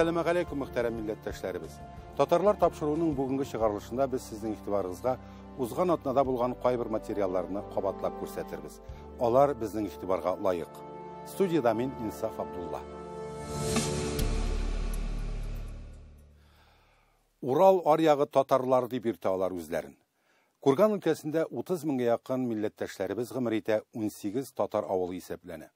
Әссәламегаләйкүм, мөхтәрәм милләттәшләребез. Татарлар тапшыруының бүгенге чыгарылышында без сезнең игътибарыгызга узган атнада булган кайбер материалларны кабатлап күрсәтербез. Алар безнең игътибарга лаек. Студияда мин, Инсаф Абдулла. Урал аръягы татарлар дип йөртә алар үзләрен. Курган өлкәсендә 30 меңгә якын милләттәшләребез гомер итә, 18 татар авылы исәпләнә.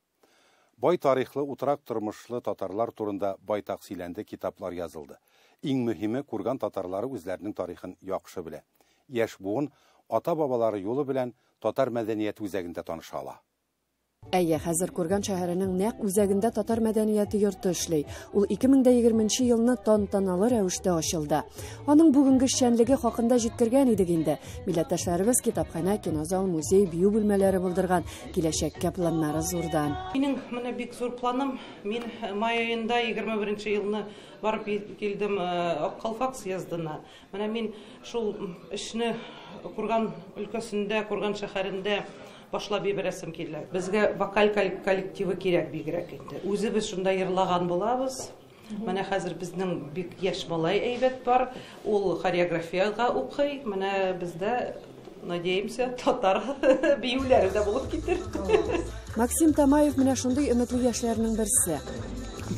Бай тарихлы, утрак тормышлы татарлар турында байтак сөйләнде, китаплар язылды. Иң мөһиме, Курган татарлары үзләренең тарихын яхшы белә. Яшь буын ата-бабалары юлы белән татар мәдәнияте үзәгендә таныша ала. Әйе, хәзер Курган шәһәренең нәкъ үзәгендә татар мәдәнияте йорты эшли. Ул 2020 елны тантаналы рәвештә ачылды. Аның бүгенге эшчәнлеге хакында җиткергән идек инде. Милләттәшләребез китапханә, кинозал, музей, бию бүлмәләре булдырган. Киләчәккә планнары зурдан. Минем менә бик зур планым. Мин май аенда 21 елны барып килдем Ак калфак съездына. Менә мин шул эшне Курган өлкәсендә, Курган шәһәрендә башлап җибәрәсем килә. Безгә вокаль коллективы кирәк бигрәк инде. Үзебез шунда йырлаган булабыз. Менә хәзер безнең бик яшь малай әйбәт бар. Ул хореографиягә укый. Менә бездә, надеемся, татар биюләре дә булып китер. Максим Тамаев менә шундый өметле яшьләрнең берсе.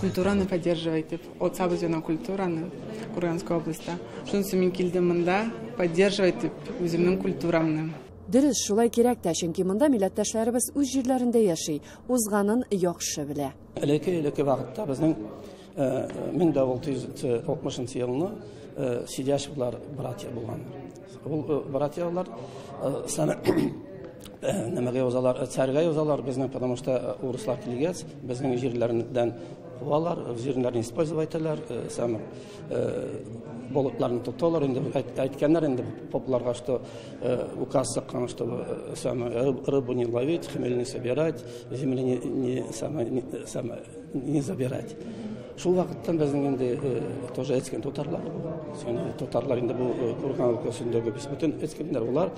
Культураны поддерживать дип, отсабыз культураны Курганской областьта. Шунысы мин килдем монда поддерживать дип үземнең культурамны. Дөрес, шулай кирәк тә, чөнки монда милләттәшләребез үз җирләрендә яши, узганын яхшы белә. Элекке вакытта безнең 1660 елны Сидяшевлар братья булган. Ул братьялар саны нәмәгә язалар, царьга язалар безнең, потому что урыслар килгәч, безнең җирләрдән куалар, җирләрне использовать итәләр, саны болытларны тоталар, инде әйткәннәр инде попларга, что указ чыккан, чтобы самое рыбу не ловить, хмель не собирать, земли не забирать. Шул вакыттан безнең инде тоже әйткән татарлар бу. Татарлар инде бу Курган өлкәсендәге без бөтен әйткәннәр, улар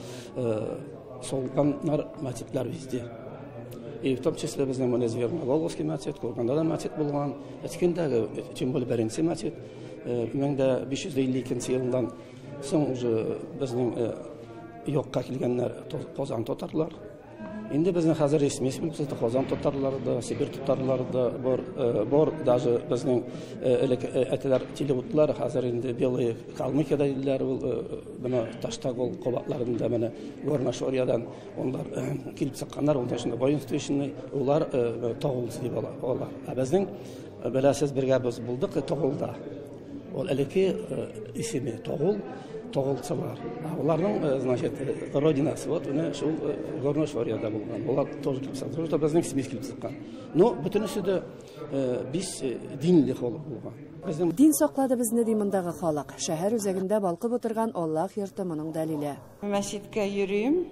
солганнар мәчетләр везде. И в том числе безнең менә Зверноволжский мәчет, Курганда да мәчет булган, әйткәндәге, тем более беренче мәчет, 1552 елдан соң уже безнең юкка килгәннәр Казан татарлар. Инде безнең хәзер рәсми булса Казан татарлары да, Сибирь татарлары да бар, даже безнең элек әтеләр телеутлар хәзер инде белые Калмыкияда диләр, ул менә Таштагол кабатларында менә Горношориядан онлар килеп чыкканнар, ул да шунда воинствующий, улар Тогул дип алар. Ә безнең беләсез бергә без булдык Тогулда. Ул элекке исеме Тогул, Тогулчылар. Уларның, значит, родинасы вот менә шул Горношорияда булган. Улар тоже килеп чыккан. Шул безнең смесь килеп чыккан. Но бөтенесе дә без динле халык булган. Безнең дин саклады безне ди мондагы халык. Шәһәр үзәгендә балкып утырган Аллаһ йорты моның дәлиле. Мәчеткә йөрим.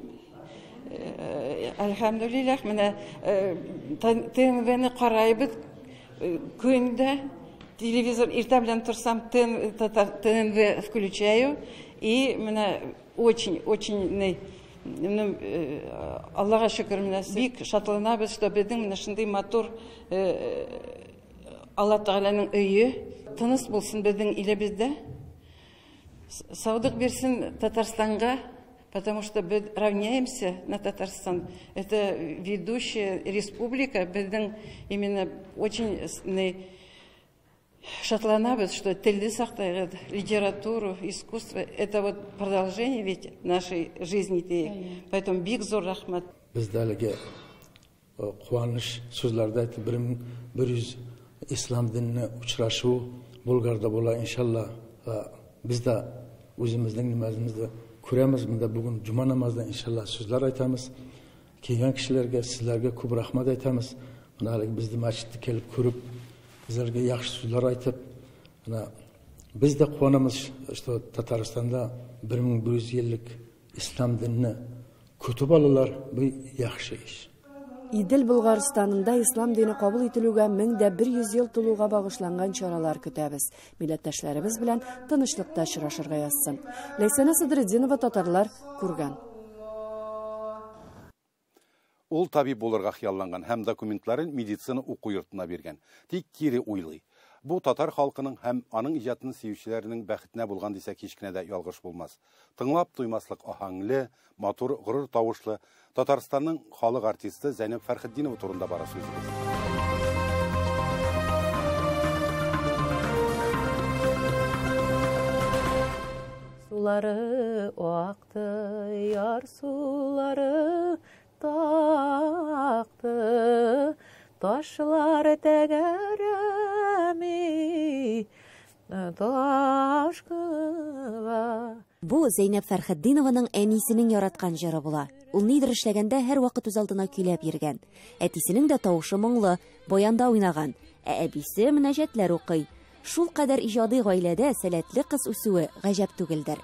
Әлхәмдүлилләһ, менә ТНВ-ны карайбыз көндә. Телевизор иртә белән торсам, ТНВ включаю. И менә очень, очень, Аллаһка шөкер, менә бик шатланабыз, что безнең менә шундый матур Аллаһ Тәгаләнең өе тыныч булсын безнең илебездә. Саудык бирсен Татарстанга, потому что мы равняемся на Татарстан. Это ведущая республика, безнең именно очень шатланабыз, что телне сактайбыз, литературу, искусство. Это вот продолжение ведь нашей жизни. Поэтому бик зур рәхмәт. Бездә әлеге куаныч сүзләрдә әйтеп, 1100 ислам динне очрашу Булгарда була, иншалла. Без дә үзебезнең намазыбызны күрәмез. Монда бүген җума намазында иншалла сүзләр әйтәмез. Килгән кешеләргә, сезләргә күп рәхмәт әйтәмез. Менә әлеге безне мәчеткә килеп күреп, bizlarga yaxshi so'zlar aytib, mana biz de quvonamiz, что Татарстанда 1100 yillik islom dinini kutib oldilar, bu yaxshi ish. Идел Булгарстанында ислам дине кабул ителүгә 1100 ел тулуга багышланган чаралар көтәбез. Милләттәшләребез белән тынычлыкта очрашырга язсын. Ләйсәнә Садретдинова, Татарлар, Курган. Ул табиб булырга хыялланган һәм документларын медицина уку йортына биргән. Тик кире уйлый. Бу татар халкының һәм аның иҗатын сөючеләренең бәхетенә булган дисәк һич кенә дә ялгыш булмас. Тыңлап туймаслык аһәңле, матур, горур тавышлы Татарстанның халык артисты Зәйнәб Фәрхетдинова турында бара сүзебез. Сулары акты, яр сулары такты, ташлар тәгәрәми, ташкынга. Бу Зәйнәб Фәрхетдинованың әнисенең яраткан җыры була. Ул нидер эшләгәндә һәрвакыт үз алдына көйләп йөргән. Әтисенең дә тавышы моңлы, баянда уйнаган, ә әбисе мөнәҗәтләр укый. Шул кадәр иҗади гаиләдә сәләтле кыз үсүе гаҗәп түгелдер.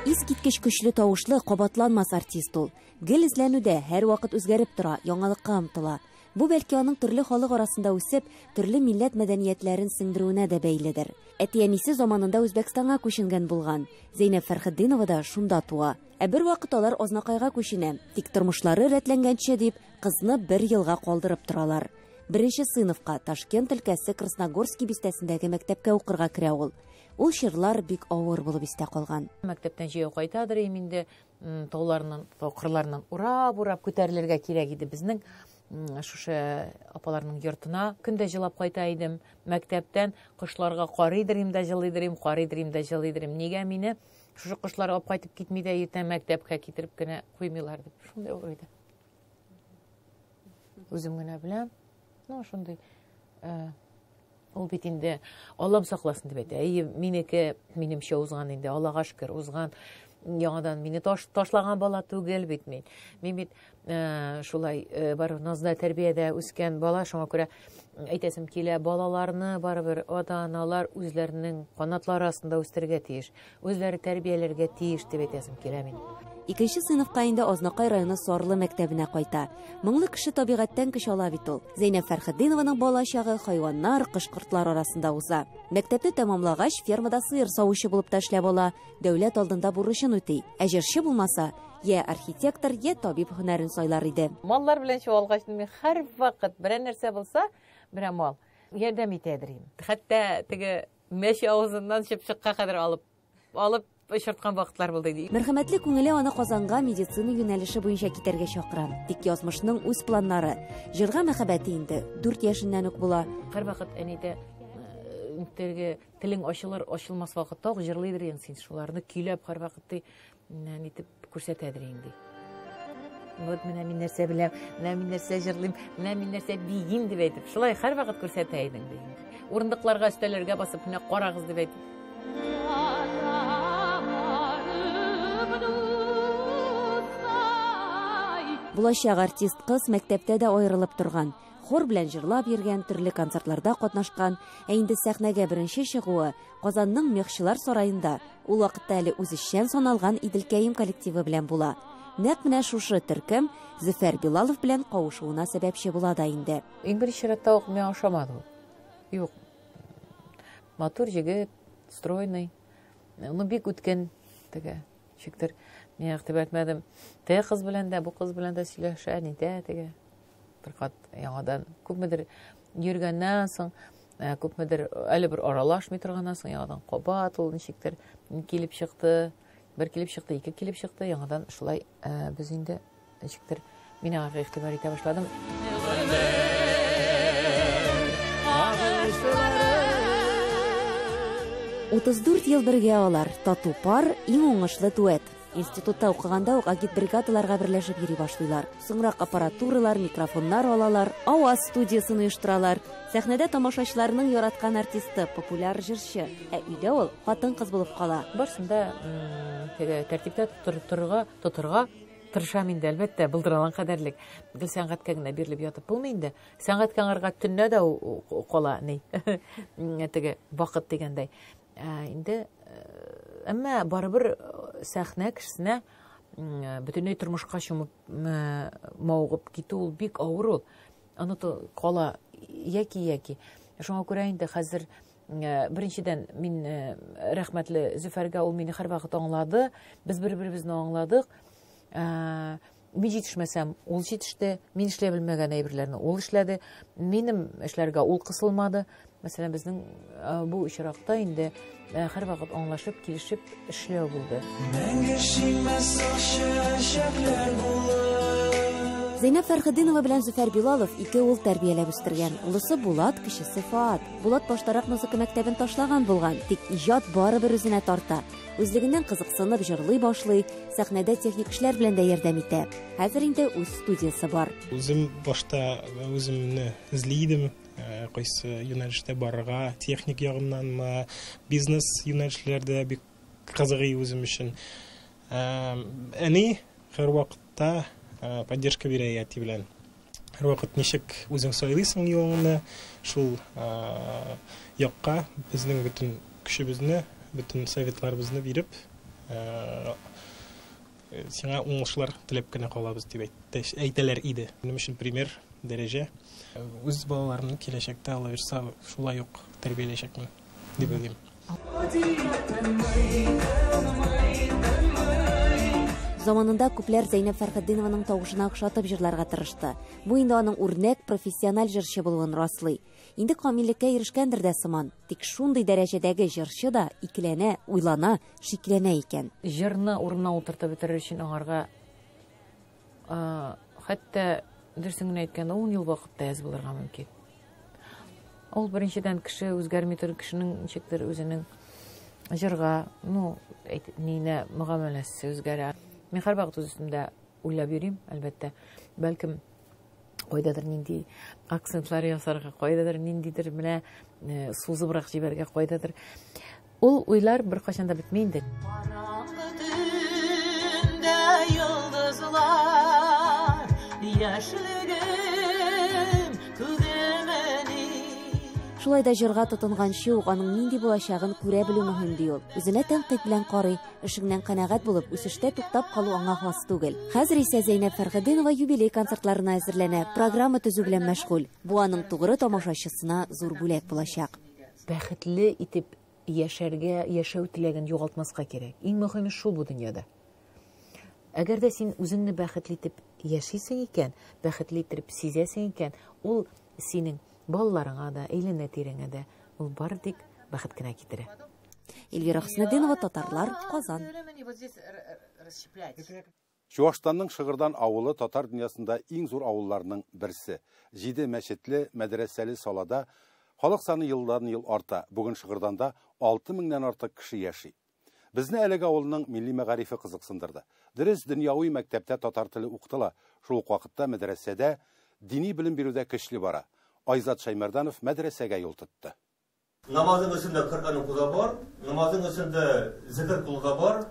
Искиткеч көчле тавышлы, кабатланмас артист ул. Гел эзләнүдә, һәрвакыт үзгәреп тора, яңалыкка омтыла. Бу бәлки аның төрле халык арасында үсеп, төрле милләт мәдәниятләрен сеңдерүенә дә бәйледер. Әти-әнисе заманында Үзбәкстанга күченгән булган. Зәйнәб Фәрхетдинова да шунда туа. Ә бер вакыт алар Азнакайга күченә. Тик тормышлары рәтләнгәнче дип, кызны бер елга калдырып торалар. Беренче сыйныфка Ташкент өлкәсе Красногорский бистәсендәге мәктәпкә укырга керә ул. Ул чорлар бик авыр булып истә калган. Мәктәптән җәяү кайтадыр инде, тауларыннан, кырларыннан урап-урап күтәрелергә кирәк иде безнең шушы апаларның йортына. Көндә җылап кайта идем мәктәптән, кошларга карыйдыр им дә җылыйдыр им, карыйдыр им дә җылыйдыр им. Нигә мине шушы кошлар алып кайтып китми дә иртән мәктәпкә китереп кенә куймыйлар дип. Шундый авыр иде. Үзем генә беләм. Ну, шундый, ул бит инде Аллам сакласын дип әйтә. Әйе, минеке, минемчә узган инде, Аллага шөкер, узган. Яңадан мине ташлаган бала түгел бит мин. Мин бит шулай барыбер назда, тәрбиядә үскән бала, шуңа күрә әйтәсем килә, балаларны барыбер ата-аналар үзләренең канатлары астында үстерергә тиеш, үзләре тәрбияләргә тиеш дип әйтәсем килә мин. Икенче сыйныфка инде Азнакай районы Сарлы мәктәбенә кайта. Моңлы кеше табигатьтән көч ала бит ул. Зәйнәб Фәрхетдинованың бала чагы хайваннар, кош-кортлар арасында уза. Мәктәпне тәмамлагач, фермада сыер савучы булып та эшләп ала, дәүләт алдында бурычын үти. Ә җырчы булмаса, я архитектор, я табиб һөнәрен сайлар иде. Маллар белән чуалгач, мин һәрвакыт берәр нәрсә булса, берәр мал ярдәм итәдер инде. Хәтта теге мәче авызыннан чыпчыкка кадәр алып очырткан вакытлар булды инде. Мәрхәмәтле күңеле аны Казанга медицина юнәлеше буенча китәргә чакыра. Тик язмышның үз планнары. Җырга мәхәббәте инде 4 яшеннән үк була. Һәрвакыт әнидә теге телең ачылыр, ачылмас вакытта ук җырлыйдыр инде син шуларны көйләп һәрвакыт ди, нитеп күрсәтәдер инде. Вот менә мин нәрсә беләм, менә мин нәрсә җырлыйм, менә мин нәрсә биим дип әйтеп, шулай һәрвакыт күрсәтә идең ди. Урындыкларга, өстәлләргә басып, менә карагыз дип әйтеп. Булачак артист кыз мәктәптә дә аерылып торган. Хор белән җырлап йөргән, төрле концертларда катнашкан, ә инде сәхнәгә беренче чыгуы Казанның Мехчылар сараенда, ул вакытта әле үзешчән саналган Иделкәем коллективы белән була. Нәкъ менә шушы төркем Зөфәр Билалов белән кавышуына сәбәпче була да инде. Иң беренче чиратта ук миңа ошамады ул. Юк. Матур егет, стройный, ну бик үткен теге. Ничектер мин игътибар итмәдем. Теге кыз белән дә, бу кыз белән дә сөйләшә, нитә теге. Бер кат яңадан күпмедер йөргәннән соң, күпмедер әле бер аралашмый торганнан соң яңадан кабат ул ничектер килеп чыкты. Бер килеп чыкты, ике килеп чыкты, яңадан шулай без инде ничектер мин аңа игътибар итә башладым. 34 ел бергә алар, тату пар, иң уңышлы дуэт. Институтта укыганда ук агитбригадаларга берләшеп йөри башлыйлар. Соңрак аппаратуралар, микрофоннар алалар, аваз студиясын оештыралар. Сәхнәдә тамашачыларның яраткан артисты, популяр җырчы, ә өйдә ул хатын-кыз булып кала. Барсын да теге тәртиптә тотырга тырышам инде, әлбәттә, булдырган кадәрлек. Гел сәнгатькә генә бирелеп ятып булмый инде. Сәнгатькә аңарга төнлә дә кала ни. Теге вакыт дигәндәй. Инде әмма барыбер сәхнә кешесенә бөтенләй тормышка чумып мавыгып китү ул бик авыр ул. Аны кала яки-яки. Шуңа күрә инде хәзер беренчедән мин рәхмәтле Зөфәргә, ул мине һәрвакыт аңлады. Без бер-беребезне аңладык. Мин җитешмәсәм, ул җитеште. Мин эшләй белмәгән әйберләрне ул эшләде. Минем эшләргә ул кысылмады. Мәсәлән, безнең бу очракта инде һәрвакыт аңлашып, килешеп эшләү булды. Мәңге шиңмәс чәчәкләр булып. Зәйнәб Фәрхетдинова белән Зөфәр Билалов ике ул тәрбияләп үстергән. Олысы Булат, кечесе Фаат. Булат баштарак музыка мәктәбен ташлаган булган, тик иҗат барыбер үзенә тарта. Үзлегеннән кызыксынып җырлый башлый, сәхнәдә техник эшләр белән дә ярдәм итә. Хәзер инде үз студиясе бар. Үзем башта үземне эзли идем, кайсы юнәлештә барырга, техник ягыннанмы, бизнес юнәлешләрдә бик кызыгый үзем өчен. Әни һәрвакытта поддержка бирә әти белән. Һәрвакыт ничек үзең сайлыйсың юлыңны, шул якка безнең бөтен көчебезне, бөтен советларыбызны биреп, сиңа уңышлар теләп кенә калабыз дип әйтәләр иде. Минем өчен пример дәрәҗә. Үз балаларымны киләчәктә Алла бирса шулай ук тәрбияләячәкмен дип уйлыйм. Заманында күпләр Зәйнәб Фәрхетдинованың тавышына охшатып җырларга тырышты. Бу инде аның үрнәк профессиональ җырчы булуын раслый. Инде камиллеккә ирешкәндер дә сыман. Тик шундый дәрәҗәдәге җырчы да икеләнә, уйлана, шикләнә икән. Җырны урынына утыртып бетерер өчен аңарга, хәтта дөресен генә әйткәндә, 10 ел вакыт та әз булырга мөмкин. Ул беренчедән кеше үзгәрми торып, кешенең ничектер үзенең җырга, ну, нинә мөгамәләсе үзгәрә. Мин һәрвакыт үз өстемдә уйлап йөрим, әлбәттә. Бәлкем кайдадыр нинди акцентлар ясарга, кайдадыр ниндидер менә сузыбрак җибәрергә, кайдадыр. Ул уйлар беркайчан да бетми инде. Караңгы төндә йолдызлар, яшьлегем түгелмени? Шулай да җырга тотынганчы ук аның нинди булачагын күрә белү мөһим ди ул. Үзенә тәнкыйть белән карый, эшеңнән канәгать булып, үсештә туктап калу аңа хас түгел. Хәзер исә Зәйнәб Фәрхетдинова юбилей концертларына әзерләнә, программа төзү белән мәшгуль. Бу аның тугры тамашачысына зур бүләк булачак. Бәхетле итеп яшәргә, яшәү теләген югалтмаска кирәк. Иң мөһиме шул бу дөньяда. Әгәр дә син үзеңне бәхетле итеп яшисең икән, бәхетле итеп сизәсең икән, ул синең балаларыңа да, әйләнә-тирәңә дә, ул бары тик бәхет кенә китерә. Эльвира Хөснетдинова, Татарлар, Казан. Чуашстанның Шыгырдан авылы татар дөньясында иң зур авылларның берсе. 7 мәчетле, мәдрәсәле салада халык саны елдан-ел арта. Бүген Шыгырданда 6000-нән артык кеше яши. Безне әлеге авылның милли мәгарифе кызыксындырды. Дөрес, дөньяви мәктәптә татар теле укытыла. Шул ук вакытта мәдрәсәдә дини белем бирүдә көчле бара. Айзат Шаймарданов мәдрәсәгә юл тотты. Намазың эчендә Коръән укуда бар, намазың эчендә зикр кылуда бар,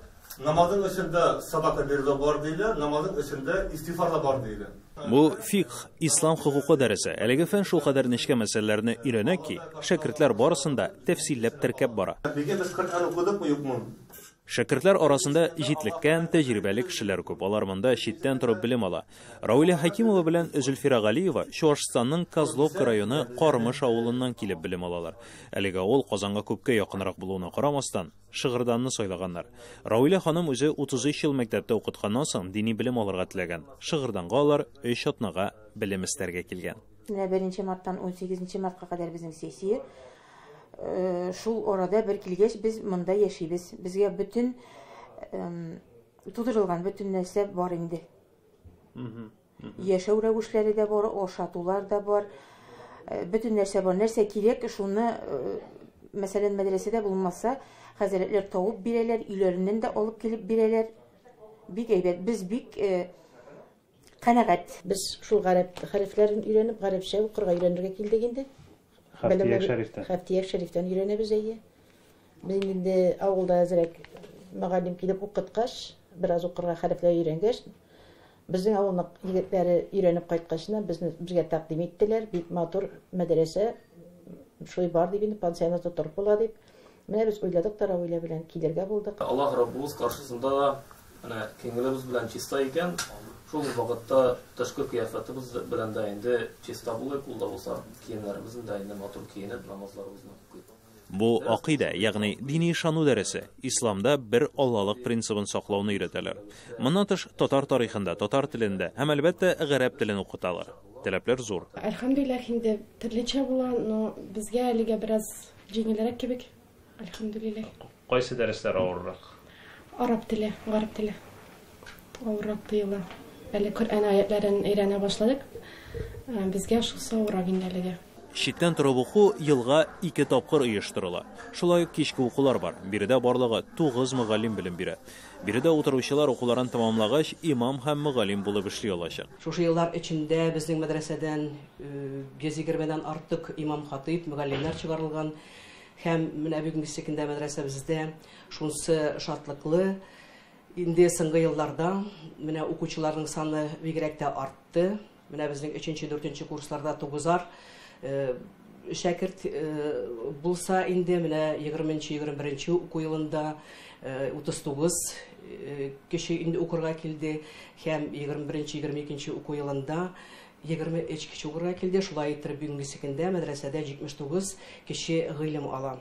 намазың эчендә садака бирүдә бар диелә, намазың эчендә истигъфар да бар диелә. Бу фикх, ислам хокукы дәресе. Әлеге фән шулкадәр нечкә мәсьәләләрне өйрәнә ки, шәкертләр барысын да тәфсилләп теркәп бара. Бүген без Коръән укыдыкмы, юкмы? Шәкертләр арасында җитлеккән, тәҗрибәле кешеләр күп. Алар монда читтән торып белем ала. Рауилә Хәкимова белән Зөлфирә Галиева Чуашстанның Козловка районы Кармыш авылыннан килеп белем алалар. Әлеге авыл Казанга күпкә якынрак булуына карамастан, Шыгырданны сайлаганнар. Рауилә ханым үзе 33 ел мәктәптә укытканнан соң дини белем алырга теләгән. Шыгырданга алар 3 атнага белем эстәргә килгән. Менә 1 марттан 18 мартка кадәр безнең сессия. Шул арада бер килгәч без монда яшибез. Безгә бөтен тудырылган бөтен нәрсә бар инде. Яшәү рәвешләре дә бар, ашатулар да бар. Бөтен нәрсә бар. Нәрсә кирәк, шуны, мәсәлән, мәдрәсәдә булмаса, хәзрәтләр табып бирәләр, өйләреннән дә алып килеп бирәләр. Бик әйбәт. Без бик канәгать. Без шул гарәп хәрефләрен өйрәнеп, гарәпчә укырга өйрәнергә килдек инде. Хәфтияк Шәрифтән. Хәфтияк Шәрифтән өйрәнәбез, әйе. Без инде авылда әзрәк мөгаллим килеп укыткач, бераз укырга хәрефләр өйрәнгәч, безнең авылның егетләре өйрәнеп кайткачына безгә тәкъдим иттеләр, бик матур мәдрәсә, шулай бар дип инде, пансионатта торып була дип. Менә без уйладык та Рауилә белән килергә булдык. Аллаһ Раббыбыз каршысында да менә күңелебез белән чиста икән, шул вакытта тышкы кыяфәтебез белән дә инде чиста булыйк, ул да булса киемнәребезне дә инде матур киенеп, намазларыбызны укыйк. Бу акыйдә, ягъни дини ышану дәресе, исламда бер Аллалык принцибын саклауны өйрәтәләр. Моннан тыш, татар тарихын да, татар телен дә һәм, әлбәттә, гарәп телен укыталар. Таләпләр зур. Әлхәмдүлилләһ, инде төрлечә була, но безгә әлегә бераз җиңелрәк кебек. Әлхәмдүлилләһ. Кайсы дәресләр авыррак? Араб теле, гарәп теле авыррак тоела. Әле Коръән аятләрен өйрәнә башладык. Безгә шусы авыррак инде әлегә. Читтән торып уку елга ике тапкыр оештырыла. Шулай ук кичке укулар бар. Биредә барлыгы 9 мөгаллим белем бирә. Биредә утыручылар укуларын тәмамлагач, имам һәм мөгаллим булып эшли алачак. Шушы еллар эчендә безнең мәдрәсәдән 120 дән артык имам-хатыйб, мөгаллимнәр чыгарылган. Һәм менә бүгенгесе көндә мәдрәсәбездә шунысы шатлыклы. Инде соңгы елларда менә укучыларның саны бигрәк тә артты. Менә безнең 3-нче, 4-нче курсларда 9-ар шәкерт булса инде менә 20-нче, 21-нче уку елында 39 кеше инде укырга килде һәм 21-нче, 22-нче уку елында 23 кеше укырга килде. Шулай итеп бүгенге көндә мәдрәсәдә 79 кеше гыйлем ала.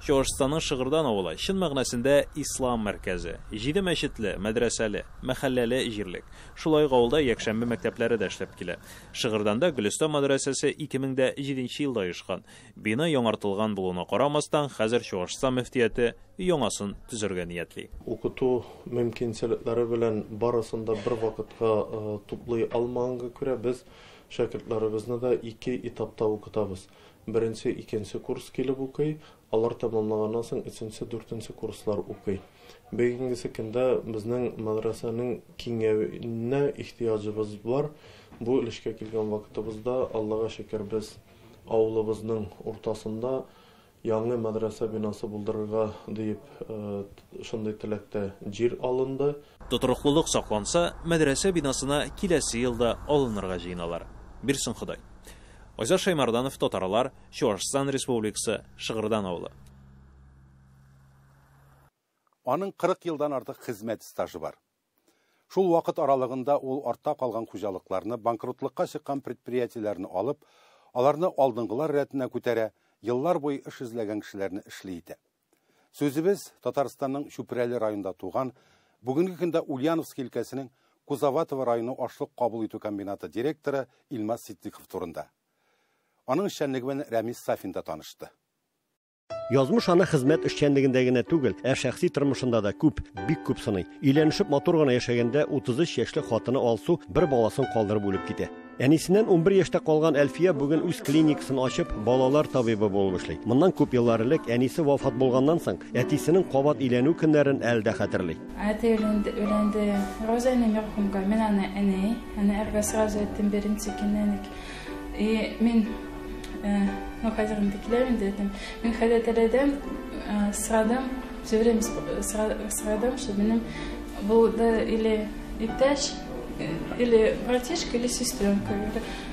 Чуашстанның Шыгырдан авылы чын мәгънәсендә ислам мәркәзе. 7 мәчетле, мәдрәсәле, мәхәлләле җирлек. Шулай ук авылда якшәмбе мәктәпләре дә эшләп килә. Шыгырданда Гөлестан мәдрәсәсе 2007 елда оешкан. Бина яңартылган булуына карамастан, хәзер Чуашстан мөфтияте яңасын төзергә ниятли. Укыту мөмкинчелекләре белән барысын да бер вакытка туплый алмаганга күрә без шәкертләребезне дә ике этапта укытабыз. Беренче, икенче курс килеп укый, алар тәмамлаганнан соң өченче, дүртенче курслар укый. Бүгенгесе көндә безнең мәдрәсәнең киңәюенә ихтыяҗыбыз бар. Бу өлешкә килгән вакытыбызда, Аллага шөкер, без авылыбызның уртасында яңа мәдрәсә бинасы булдырырга диеп шундый теләктә җир алынды. Тотрыклылык сакланса, мәдрәсә бинасына киләсе елда алынырга җыеналар. Бирсен Ходай. Айзат Шаймарданов, Татарлар, Чуашстан Республикасы, Шыгырдан авылы. Аның 40 елдан артык хезмәт стажы бар. Шул вакыт аралыгында ул артта калган хуҗалыкларны, банкротлыкка чыккан предприятиеләрне алып, аларны алдынгылар рәтенә күтәрә, еллар буе эш эзләгән кешеләрне эшле итә. Сүзебез Татарстанның Чүпрәле районында туган, бүгенге көндә Ульяновск өлкәсенең Кузоватово районы ашлык кабул итү комбинаты директоры Илмаз Ситдиков турында. Аның эшчәнлеге белән Рәмис Сафин да танышты. Язмыш аны хезмәт эшчәнлегендә генә түгел, ә шәхси тормышында да күп, бик күп сыный. Өйләнешеп матур гына яшәгәндә 33 яшьлек хатыны Алсу бер баласын калдырып үлеп китә. Әнисеннән 11 яшьтә калган Әлфия бүген үз клиникасын ачып, балалар табибы булып эшли. Моннан күп еллар элек әнисе вафат булганнан соң, әтисенең кабат өйләнү көннәрен әле дә хәтерли. Әти өйләнде. Роза әни мәрхүмгә, мин аны әни, аны әргә сразу әйттем беренче көннән үк. И мин ну, хәзер инде киләм инде, әйтәм. Мин хәзер сорадым, все время сорадым, что минем булды или иптәш, или братишка, или сестренка.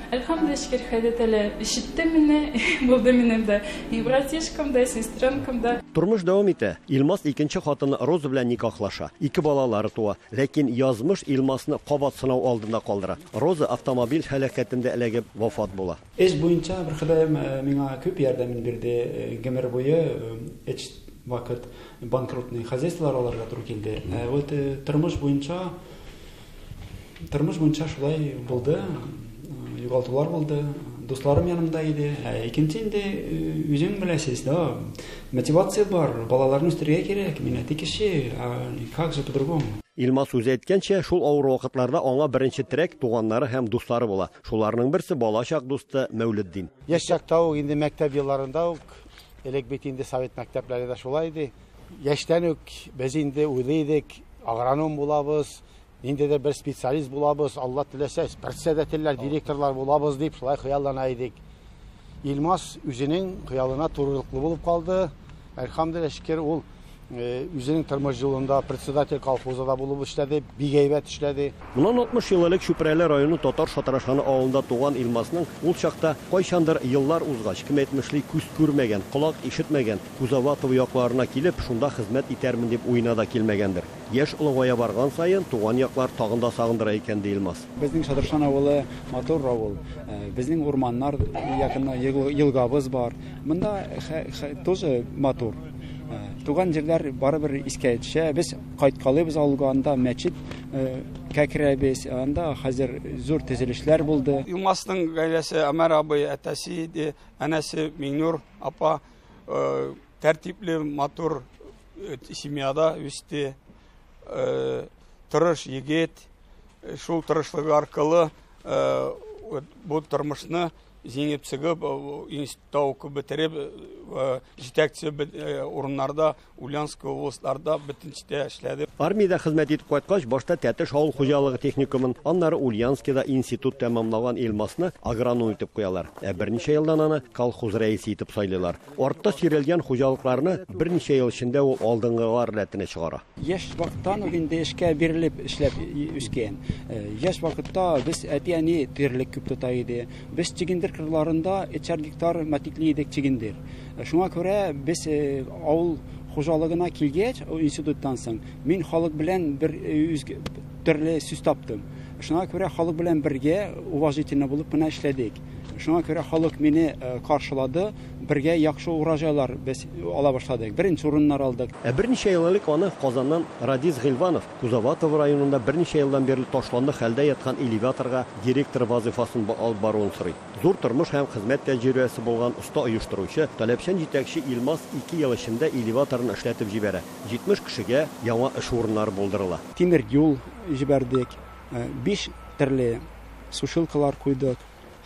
Әлхәмдүлилләһ, хәзер әле ишетте мине, булды минем дә и братишкам да, и сестренкам да. Тормыш дәвам итә. Илмаз икенче хатыны Роза белән никахлаша. Ике балалары туа. Ләкин язмыш Илмазны кабат сынау алдында калдыра. Роза автомобиль һәлакәтендә эләгеп вафат була. Эш буенча бер Ходаем миңа күп ярдәмен бирде. Гомер буе эш вакыт банкротный хозяйстволар аларга туры килде. Вот тормыш буенча шулай булды. Югалтулар булды. Дусларым янымда иде. Икенче инде үзең беләсез, да, мотивация бар, балаларны үстерергә кирәк, мин әти кеше, как же по-другому? Илмаз үзе әйткәнчә, шул авыр вакытларда аңа беренче терәк туганнары һәм дуслары була. Шуларның берсе балачак дусты Мәүлетдин. Яшь чакта ук инде мәктәп елларында ук, элек бит инде совет мәктәпләре дә шулай иде. Яшьтән үк без инде уйлый идек, агроном булабыз, ниндидер бер специалист булабыз, Алла теләсә, председательләр, директорлар булабыз дип шулай хыяллана идек. Илмаз үзенең хыялына турылыклы булып калды. Әлхәмдүлилләһ, шөкер, ул Үзенең тормыш юлында председатель колхоза да булып эшләде, бик әйбәт эшләде. Моннан 60 ел элек Чүпрәле районы Татар Шатрашаны авылында туган Илмасның ул чакта кайчандыр еллар узгач, кем әйтмешли, күз күрмәгән, колак ишетмәгән Кузоватово якларына килеп, шунда хезмәт итәрмен дип уена да килмәгәндер. Яшь олыгая барган саен туган яклар тагын да сагындыра икән, ди Илмас. Безнең Шатрашан авылы матур авыл. Безнең урманнар якында елгабыз бар. Монда тоже матур. Туган җирләр барыбер искә төшә. Без кайткалыйбыз авылга, анда мәчет кәкрәбез, анда хәзер зур төзелешләр булды. Илмасның гаиләсе Әмәр абый, әтәсе иде, әнәсе Миңнур апа тәртипле, матур семьяда үсте. Тырыш егет, шул тырышлыгы аркылы бу тормышны җиңеп чыгып, институтта укып бетереп, җитәкче урыннарда, Ульяновск областьларда бөтен җирдә эшләде. Армиядә хезмәт итеп кайткач, башта Тәтеш авыл хуҗалыгы техникумын, аннары Ульяновскида институт тәмамлаган Илмасны агроном итеп куялар. Ә берничә елдан аны колхоз рәисе итеп сайлыйлар. Артта сөйрәлгән хуҗалыкларны берничә ел эчендә ул алдынгылар рәтенә чыгара. Яшь вакыттан ук инде эшкә бирелеп эшләп үскән. Яшь вакытта без әти-әни терлек күп тота иде. Без чигендер кырларында 3 гектар матикли идек чигендер. Шуңа күрә без авыл хуҗалыгына килгәч, институттан соң, мин халык белән бер төрле сүз таптым. Шуңа күрә халык белән бергә уважительно булып менә эшләдек. Шуңа күрә халык мине каршылады, бергә яхшы урожайлар без ала башладык. Беренче урыннар алдык. Ә берничә ел элек аны Казаннан Радис Гыйльванов Кузоватово районында берничә елдан бирле ташланды хәлдә яткан элеваторга директор вазифасын алып баруын сорый. Зур тормыш һәм хезмәт тәҗрибәсе булган оста оештыручы, таләпчән җитәкче Илмас 2 ел эчендә элеваторны эшләтеп җибәрә. 70 кешегә яңа эш урыннары булдырыла. Тимер юл җибәрдек, 5 төрле сушилкалар куйдык.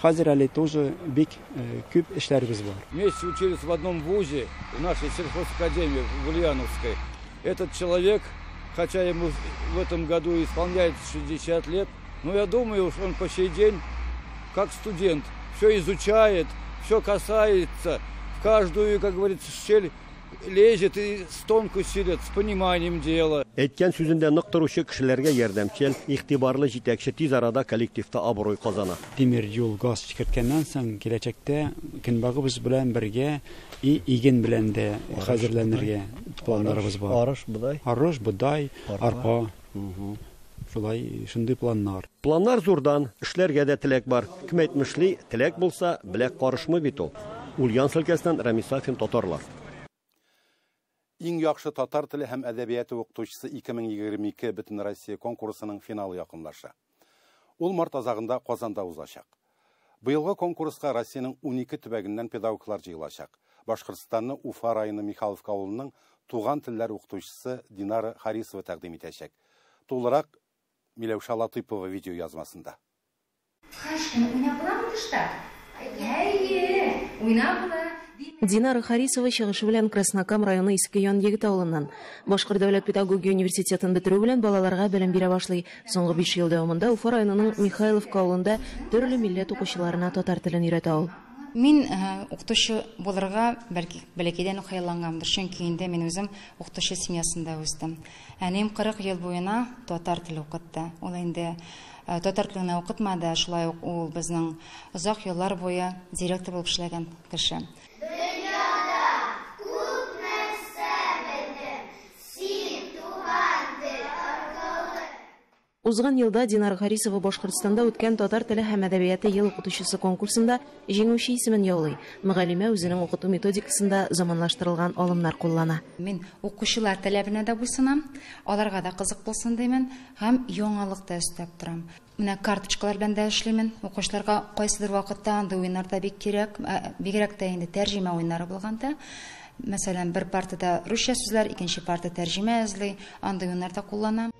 Хәзер әле тоже бик күп эшләребез бар. Вместе учились в одном вузе, в нашей сельхозакадемии в Ульяновской. Этот человек, хотя ему в этом году исполняется 60 лет, но я думаю, что он по сей день, как студент, все изучает, все касается, в каждую, как говорится, щель лезет и с тонкой силет, с пониманием дела. Әйткән сүзендә нык торучы кешеләргә ярдәмчел, игътибарлы җитәкче тиз арада коллективта абруй казана. Тимер юл газ чикерткәннән соң киләчәктә көнбагыбыз белән бергә и иген белән дә хәзерләнергә планнарыбыз бар. Арыш, бодай. Арыш, бодай, арпа. Шулай шундый планнар. Планнар зурдан, эшләргә дә теләк бар. Кем әйтмешли, теләк булса, беләк карышмый бит ул. Ульяновск өлкәсеннән Рамис Сафин, Татарлар. Иң яхшы татар теле һәм әдәбияты укытучысы 2022 Бөтенроссия конкурсының финалы якынлаша. Ул март азагында Казанда узачак. Быелгы конкурска Россиянең 12 төбәгеннән педагоглар җыелачак. Башкортстанны Уфа районы Михайловка авылының туган телләр укытучысы Динара Харисова тәкъдим итәчәк. Тулырак Миләүшә Латыпова видео язмасында. Динара Харисова чыгышы белән Краснокам районы Иске Янъегет авылыннан. Башкорт дәүләт педагогия университетын бетерү белән балаларга белем бирә башлый. Соңгы 5 ел дәвамында Уфа районының Михайловка авылында төрле милләт укучыларына татар телен өйрәтә ул. Мин укытучы булырга бәлки бәләкәйдән үк хыялланганмдыр, чөнки инде мин үзем укытучы семьясында үстем. Әнием 40 ел буена татар теле укытты. Ул инде татар теленә укытмады, шулай ук ул безнең озак еллар буе директор булып эшләгән кеше. Узган елда Динара Харисова Башкортстанда үткән татар теле һәм әдәбияты ел укытучысы конкурсында җиңүче исемен яулый. Мөгаллимә үзенең укыту методикасында заманлаштырылган алымнар куллана. Мин укучылар таләбенә дә буйсынам, аларга да кызык булсын димән һәм яңалык та өстәп торам. Менә карточкалар белән дә эшлимен. Укучыларга кайсыдыр вакытта андый уеннар да бик кирәк, бигрәк тә инде тәрҗемә уеннары булганда. Мәсәлән, бер партада русча сүзләр, икенче парта тәрҗемә эзли, андый уеннар да кулланам.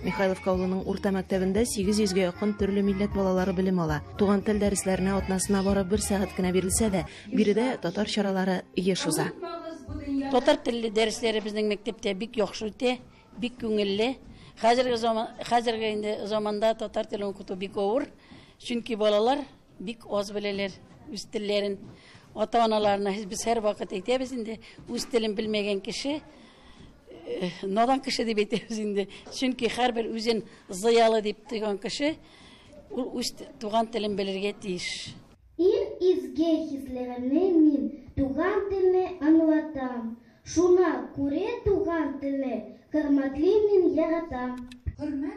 Михайловка авылының урта мәктәбендә 800гә якын төрле милләт балалары белем ала. Туган тел дәресләренә атнасына барып бер сәгать кенә бирелсә дә, биредә татар чаралары еш уза. Татар телле дәресләре безнең мәктәптә бик яхшы үтә, бик күңелле. Хәзерге заман, хәзерге инде заманда татар телен укыту бик авыр. Чөнки балалар бик аз беләләр үз телләрен. Ата-аналарына без һәрвакыт әйтәбез инде, үз телен белмәгән кеше надан кеше дип әйтәбез инде. Чөнки һәрбер үзен зыялы дип тойган кеше ул үз туган телен белергә тиеш. Иң изге хисләремне мин туган телне аңлатам. Шуңа күрә туган телне хөрмәтлим мин, яратам.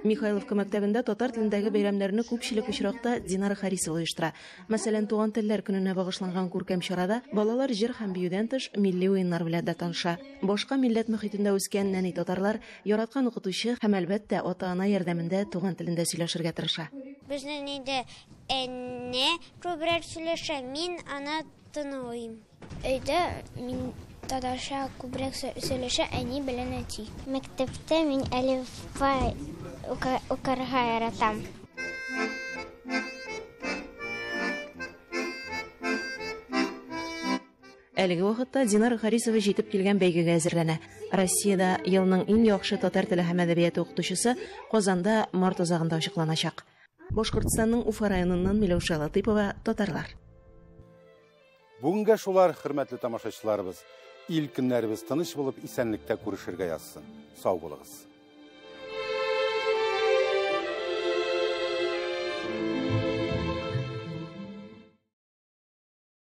Михайловка мәктәбендә татар телендәге бәйрәмнәрне күпчелек очракта Динара Харисова оештыра. Мәсәлән, Туган телләр көненә багышланган күркәм чарада балалар җыр һәм биюдән тыш милли уеннар белән дә таныша. Башка милләт мохитендә үскән нәни татарлар яраткан укытучы һәм, әлбәттә, ата-ана ярдәмендә туган телендә сөйләшергә тырыша. Безнең өйдә әнә күбрәк сөйләшә, мин аны тыңлыйм. Өйдә мин татарча күбрәк сөйләшә әни белән әти. Мәктәптә мин әлифба укырга яратам. Әлеге вакытта Динара Харисова җитеп килгән бәйгегә әзерләнә. Россиядә елның иң яхшы татар теле һәм әдәбияты укытучысы Казанда март азагында ачыкланачак. Башкортстанның Уфа районыннан Миләүшә Латыйпова, Татарлар. Бүгенгә шулар, хөрмәтле тамашачыларыбыз. Ил көннәребез тыныч булып, исәнлектә күрешергә язсын. Сау булыгыз.